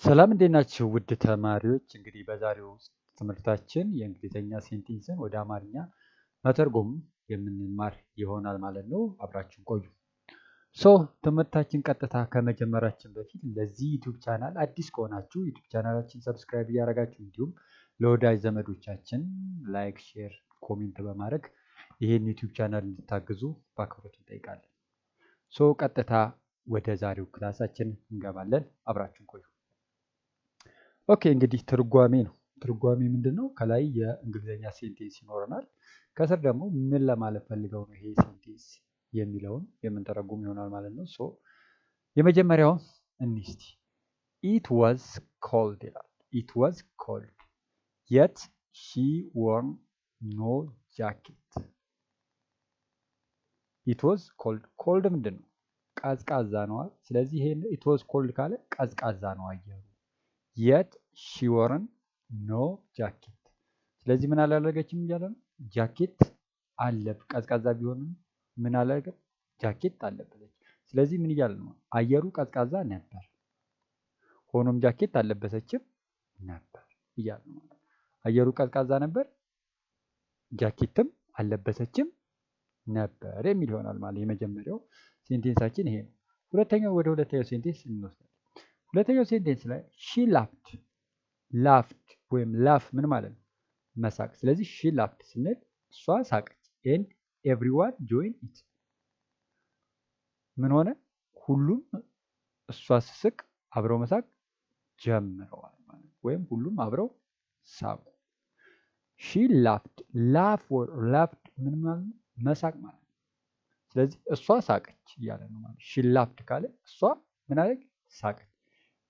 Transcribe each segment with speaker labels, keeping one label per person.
Speaker 1: ሰላም እንዴት ናችሁ ውድ ተማሪዎች? እንግዲህ በዛሬው ትምህርታችን የእንግሊዝኛ sentence ን ወደ አማርኛ መተርጎም የምንማር ይሆናል ማለት ነው። አብራችሁን ቆዩ። So ትምህርታችን ቀጥታ ከመጀመራችን በፊት ለዚህ YouTube channel አዲስ ከሆናችሁ YouTube channel ኣችን subscribe እያደረጋችሁ እንዲሁም ለወዳጅ ዘመዶቻችን like፣ share፣ comment በማድረግ ይህን YouTube channel እንድታግዙ በአክብሮት እንጠይቃለን። So ቀጥታ ወደ ዛሬው class ኣችን እንገባለን። አብራችሁን ቆዩ። Okay፣ እንግዲህ ትርጓሜ ነው። ትርጓሜ ምንድን ነው? ከላይ የእንግሊዝኛ sentence ይኖረናል። ከስር ደግሞ ምን ለማለት ፈልገው ነው ይሄ sentence የሚለውን የምንተረጉም ይሆናል ማለት ነው። So የመጀመሪያውን እንይ እስቲ። It was cold ይላል። It was cold, yet she wore no jacket። It was cold። Cold ምንድን ነው? ቀዝቃዛ ነዋ። ስለዚህ ይሄ it was cold ካለ ቀዝቃዛ ነው አየሩ። Yet she wore no jacket። ስለዚህ ምን አላደረገችም እያለ ነው? ጃኬት አለብ ቀዝቃዛ ቢሆንም ምን አላደረገም? ጃኬት አለበሰች። ስለዚህ ምን እያለ ነው? አየሩ ቀዝቃዛ ነበር፣ ሆኖም ጃኬት አልለበሰችም ነበር እያለ ነው። አየሩ ቀዝቃዛ ነበር፣ ጃኬትም አልለበሰችም ነበር የሚል ይሆናል ማለት የመጀመሪያው sentence ኣችን ይሄ ነው። ሁለተኛው፣ ወደ ሁለተኛው sentence እንወስዳለን። ሁለተኛው sentence ላይ she laughed። Laughed ወይም laugh ምን ማለት ነው? መሳቅ። ስለዚህ she laughed ስንል እሷ ሳቀች። And everyone join it። ምን ሆነ? ሁሉም እሷ ስትስቅ አብረው መሳቅ ጀምረዋል ማለት ወይም ሁሉም አብረው ሳቁ። She laughed፣ laugh laughed ምን ማለት ነው? መሳቅ ማለት ነው። ስለዚህ እሷ ሳቀች እያለ ነው ማለት። She laughed ካለ እሷ ምን አለች? ሳቀች።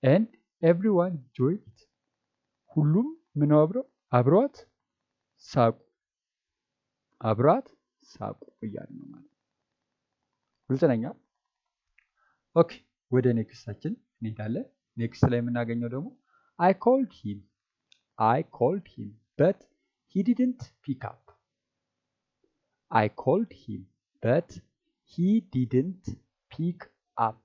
Speaker 1: And everyone join it፣ ሁሉም ምን አብረው አብረዋት ሳቁ፣ አብረዋት ሳቁ እያለ ነው ማለት ነው። ግልጽ ነኝ? Okay፣ ወደ next ኣችን እንሄዳለን። Next ላይ የምናገኘው ደግሞ I called him፣ I called him, but he didn't pick up። I called him, but he didn't pick up።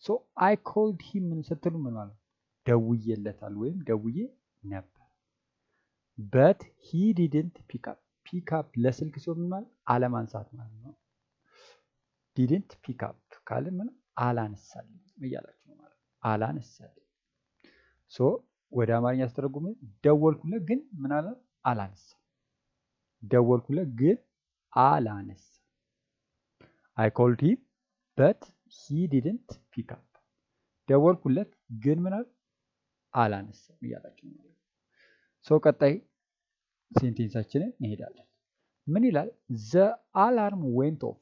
Speaker 1: So I called him ምን ስትሉ ምን ማለት ነው? ደውዬለታል ወይም ደውዬ ነበር። But he didn't pick up። Pick up ለስልክ ሲሆን ምን ማለት? አለማንሳት ማለት ነው። Didn't pick up ካለ ምን አላነሳልኝም እያላችሁ ነው ማለት ነው። አላነሳልኝም። So ወደ አማርኛ ስተረጉም ደወልኩለት ግን ምን አለ? አላነሳም። ደወልኩለት ግን አላነሳም። I called him, but he didn't pick up። ደወልኩለት ግን ምን አለ? አላነሳም እያላችሁ ነው ማለት ነው። So ቀጣይ sentence ኣችንን እንሄዳለን። ምን ይላል? The alarm went off፣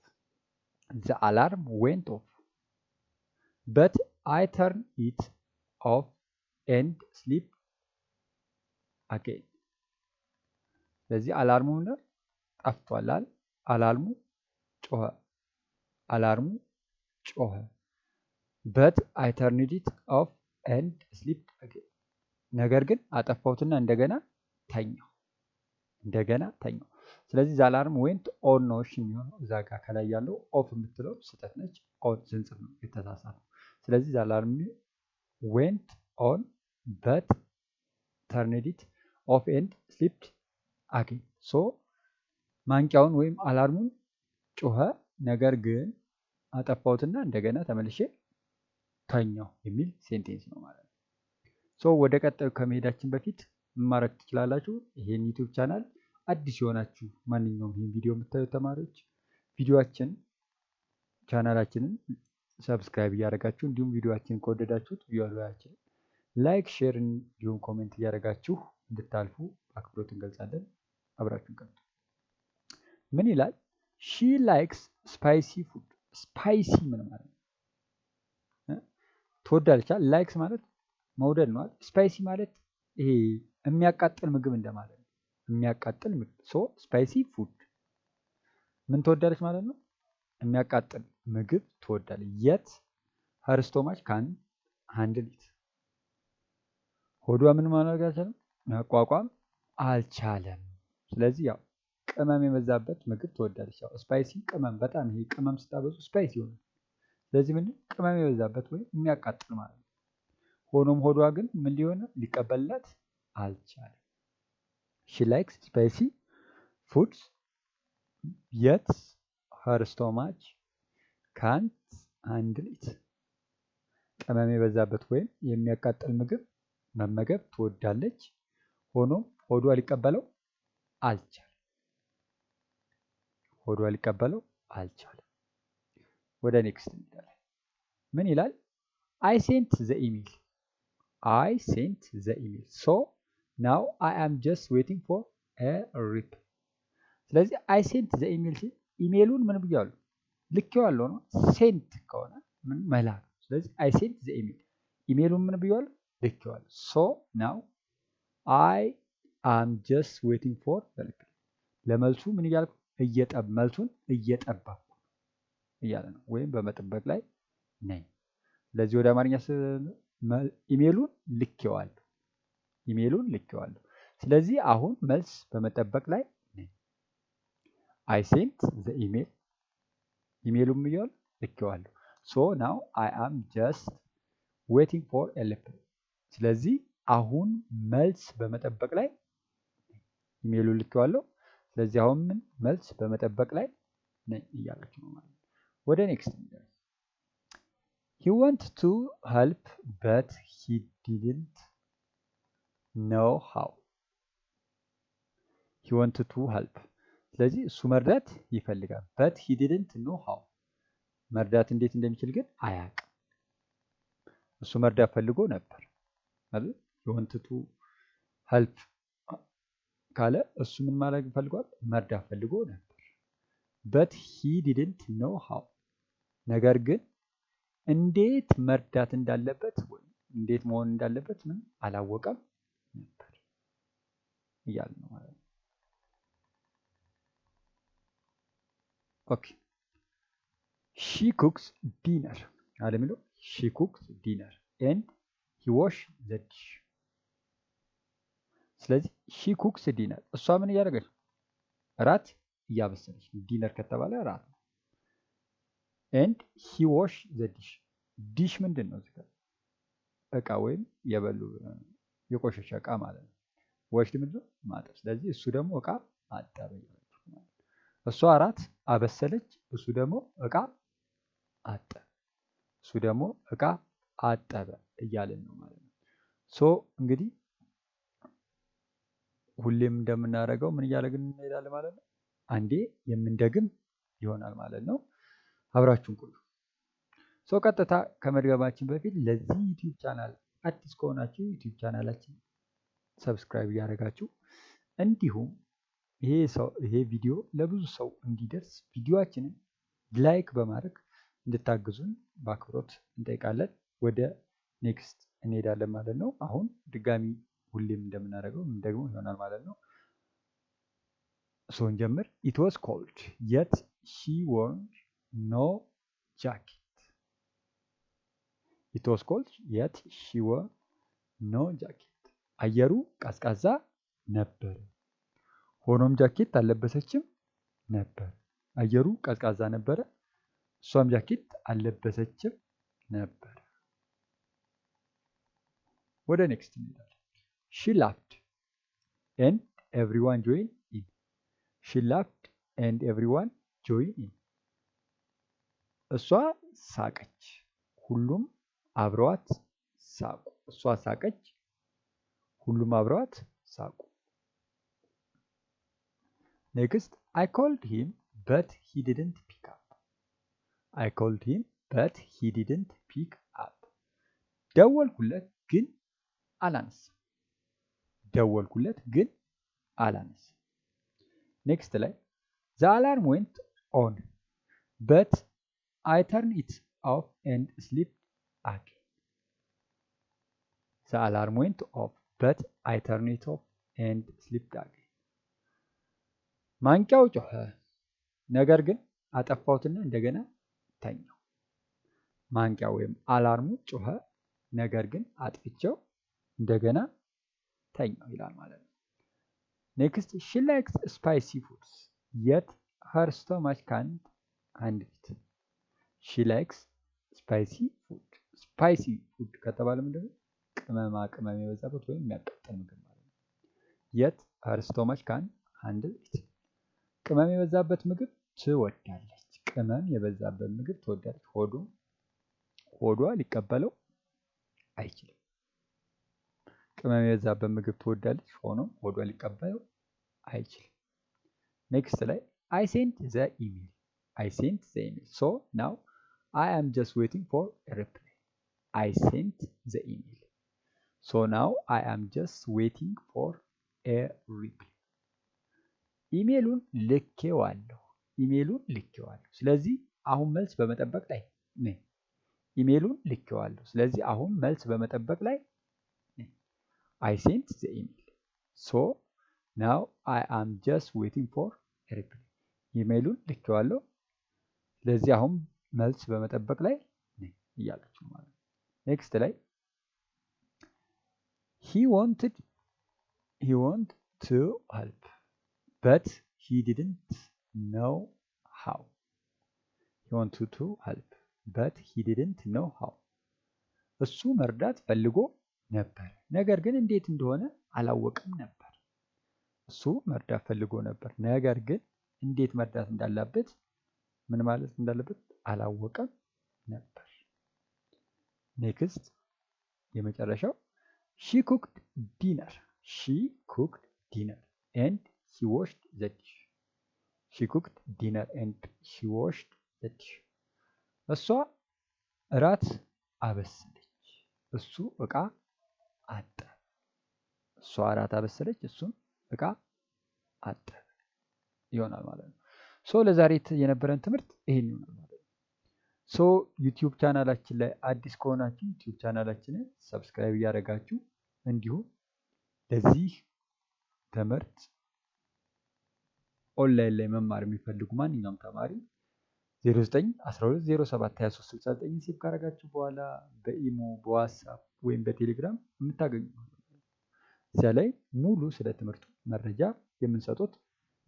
Speaker 1: the alarm went off, but I turn it off and sleep again። ስለዚህ alarm ኡ ምንድነው? ጠፍቷል። Alarm ኡ ጮኸ። Alarm ኡ ጮኸ። But I turned it off and sleep again። ነገር ግን አጠፋሁትና እንደገና ተኛሁ። እንደገና ተኛሁ። ስለዚህ the alarm went on ነው እሺ የሚሆነው። እዛ ጋር ከላይ ያለው off የምትለው ስህተት ነች። On ስንጽፍ ነው የተሳሳተው። ስለዚህ the alarm went on, but turned it off and slept again። So ማንቂያውን ወይም alarm ኡን ጮኸ፣ ነገር ግን አጠፋሁትና እንደገና ተመልሼ ተኛሁ የሚል sentence ነው ማለት ነው። So ወደ ቀጣዩ ከመሄዳችን በፊት ምን ማድረግ ትችላላችሁ? ይሄን YouTube channel አዲስ የሆናችሁ ማንኛውም ይህን ቪዲዮ የምታዩት ተማሪዎች ቪዲዮአችን channel ኣችንን subscribe እያደረጋችሁ እንዲሁም ቪዲዮአችንን ከወደዳችሁት ቪዲዮአችንን like፣ share እንዲሁም comment እያደረጋችሁ እንድታልፉ በአክብሮት እንገልጻለን። አብራችሁን ቀጥሉ። ምን ይላል? She likes spicy food። Spicy ምን ማለት ነው? ትወዳለች። Likes ማለት መውደድ ነው። Spicy ማለት ይሄ የሚያቃጥል ምግብ እንደማለት ነው። የሚያቃጥል ምግብ። So spicy food ምን ትወዳለች ማለት ነው? የሚያቃጥል ምግብ ትወዳለች። የት ሀር ስቶማች ካን ሃንድል ኢት። ሆዷ ምን ማድረግ አልቻለም? መቋቋም አልቻለም። ስለዚህ ያው ቅመም የበዛበት ምግብ ትወዳለች። ያው spicy ቅመም፣ በጣም ይሄ ቅመም ስታበዙ spicy ይሆናል። ስለዚህ ምንድን ቅመም የበዛበት ወይም የሚያቃጥል ማለት ነው። ሆኖም ሆዷ ግን ምን ሊሆን ሊቀበልላት አልቻለም። She likes spicy foods yet her stomach can't handle it. ቅመም የበዛበት ወይም የሚያቃጥል ምግብ መመገብ ትወዳለች። ሆኖም ሆዷ ሊቀበለው አልቻለም። ሆዷ ሊቀበለው አልቻለም። ወደ next እንሄዳለን። ምን ይላል? I sent the email. I sent the email, so now I am just waiting for a reply. ስለዚህ I sent the email ሲል ኢሜሉን ምን ብያለሁ? ልኬዋለሁ ነው። Sent ከሆነ ምን መላክ። ስለዚህ I sent the email፣ ኢሜሉን ምን ብያለሁ? ልኬዋለሁ። So now I am just waiting for reply። ለመልሱ ምን እያልኩ መልሱን እየጠበቅኩ እያለ ነው፣ ወይም በመጠበቅ ላይ ነኝ። ስለዚህ ወደ አማርኛ ኢሜሉን ልኬዋለሁ፣ ኢሜሉን ልኬዋለሁ። ስለዚህ አሁን መልስ በመጠበቅ ላይ ነኝ። I sent the email፣ ኢሜሉን ብያለሁ፣ ልኬዋለሁ። So now I am just waiting for a reply። ስለዚህ አሁን መልስ በመጠበቅ ላይ፣ ኢሜሉን ልኬዋለሁ። ስለዚህ አሁን ምን መልስ በመጠበቅ ላይ ነኝ እያላችሁ ነው ማለት ነው። ወደ next እንሄዳለን። He wanted to help, but he didn't know how. He wanted to help። ስለዚህ እሱ መርዳት ይፈልጋል። But he didn't know how። መርዳት እንዴት እንደሚችል ግን አያውቅም። እሱ መርዳት ፈልጎ ነበር አይደል? He wanted to help ካለ እሱ ምን ማድረግ ፈልጓል? መርዳት ፈልጎ ነበር። But he didn't know how። ነገር ግን እንዴት መርዳት እንዳለበት ወይም እንዴት መሆን እንዳለበት ምን አላወቀም ነበር እያለ ነው ማለት ነው። Okay, she cooks dinner አለ የሚለው፣ she cooks dinner and he wash the dish። ስለዚህ she cooks dinner፣ እሷ ምን እያደረገች? እራት እያበሰለች። Dinner ከተባለ እራት ነው። And he wash the dish። Dish ምንድን ነው? እዚህ ጋር እቃ ወይም የበሉ የቆሸሸ እቃ ማለት ነው። Wash ምንድን ነው? ማጠብ። ስለዚህ እሱ ደግሞ እቃ አጠበ። እሷ እራት አበሰለች፣ እሱ ደግሞ እቃ አጠበ። እሱ ደግሞ እቃ አጠበ እያልን ነው ማለት ነው። So እንግዲህ ሁሌም እንደምናደርገው ምን እያደረግን እንሄዳለን ማለት ነው። አንዴ የምንደግም ይሆናል ማለት ነው። አብራችሁን ቆዩ። So ቀጥታ ከመድገማችን በፊት ለዚህ YouTube channel አዲስ ከሆናችሁ YouTube ቻናላችን subscribe እያደረጋችሁ፣ እንዲሁም ይሄ ቪዲዮ ለብዙ ሰው እንዲደርስ ቪዲዮአችንን like በማድረግ እንድታግዙን በአክብሮት እንጠይቃለን። ወደ next እንሄዳለን ማለት ነው። አሁን ድጋሚ ሁሌም እንደምናደርገው ደግሞ ይሆናል ማለት ነው። So እንጀምር። It was cold, yet she wore no jacket. It was cold, yet she wore no jacket. አየሩ ቀዝቃዛ ነበር፣ ሆኖም ጃኬት አልለበሰችም ነበር። አየሩ ቀዝቃዛ ነበረ፣ እሷም ጃኬት አልለበሰችም ነበር። ወደ next እንሄዳለን። She laughed and everyone join in. She laughed and everyone join in. እሷ ሳቀች፣ ሁሉም አብረዋት ሳቁ። እሷ ሳቀች፣ ሁሉም አብረዋት ሳቁ። Next, I called him, but he didn't pick up. I called him, but he didn't pick up. ደወልኩለት ግን አላነሳም። ደወልኩለት ግን አላነሳም። Next ላይ the alarm went on, but I turn it off and sleep again. The alarm went off, but I turn it off and sleep again. ማንቂያው ጮኸ፣ ነገር ግን አጠፋሁትና እንደገና ተኛሁ። ማንቂያ ወይም alarm ኡ ጮኸ፣ ነገር ግን አጥፍቼው እንደገና ተኛሁ ይላል ማለት ነው። ኔክስት፣ ሺ ላይክስ ስፓይሲ ፉድስ የት ኸር ስቶማች ካንት ሃንድል ኢት። She likes spicy food። Spicy food ከተባለ ምንድን ነው? ቅመማ ቅመም የበዛበት ወይም የሚያቃጥል ምግብ ማለት ነው። Yet her stomach can handle it። ቅመም የበዛበት ምግብ ትወዳለች። ቅመም የበዛበት ምግብ ትወዳለች። ሆዷ ሊቀበለው አይችልም። ቅመም የበዛበት ምግብ ትወዳለች፣ ሆኖም ሆዷ ሊቀበለው አይችልም። Next ላይ I sent the email። I sent the email, so now I am just waiting for reply። I sent the email, so now I am just waiting for a reply። ኢሜሉን ልኬዋለሁ። ኢሜሉን ልኬዋለሁ፣ ስለዚህ አሁን መልስ በመጠበቅ ላይ ነኝ። ኢሜሉን ልኬዋለሁ፣ ስለዚህ አሁን መልስ በመጠበቅ ላይ ነኝ። I sent the email, so now I am just waiting for reply። ኢሜሉን ልኬዋለሁ፣ ስለዚህ አሁን መልስ በመጠበቅ ላይ ነኝ እያለች ነው ማለት ነው። Next ላይ he want to help, but he didn't know how። He wanted to help, but he didn't know how። እሱ መርዳት ፈልጎ ነበር፣ ነገር ግን እንዴት እንደሆነ አላወቀም ነበር። እሱ መርዳት ፈልጎ ነበር፣ ነገር ግን እንዴት መርዳት እንዳለበት፣ ምን ማለት እንዳለበት አላወቀም ነበር። Next የመጨረሻው she cooked dinner። She cooked dinner and he washed the dish። She cooked dinner and he washed the dish። እሷ እራት አበሰለች፣ እሱ እቃ አጠበ። እሷ እራት አበሰለች፣ እሱም እቃ አጠበ ይሆናል ማለት ነው። So ለዛሬ የነበረን ትምህርት ይሄን ይሆናል ማለት ነው። So YouTube ቻናላችን ላይ አዲስ ከሆናችሁ YouTube ቻናላችንን subscribe እያደረጋችሁ፣ እንዲሁም ለዚህ ትምህርት ኦንላይን ላይ መማር የሚፈልጉ ማንኛውም ተማሪ 0912072369 save ካደረጋችሁ በኋላ በ imo፣ በ WhatsApp ወይም በቴሌግራም የምታገኙ፣ እዚያ ላይ ሙሉ ስለ ትምህርቱ መረጃ የምንሰጡት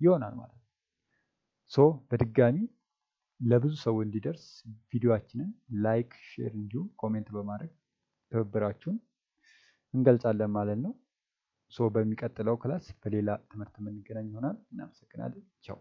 Speaker 1: ይሆናል ማለት ነው። So በድጋሚ ለብዙ ሰው እንዲደርስ ቪዲዮአችንን like፣ share እንዲሁም comment በማድረግ ትብብራችሁን እንገልጻለን ማለት ነው። So በሚቀጥለው class በሌላ ትምህርት የምንገናኝ ይሆናል። እናመሰግናለን። ቻው።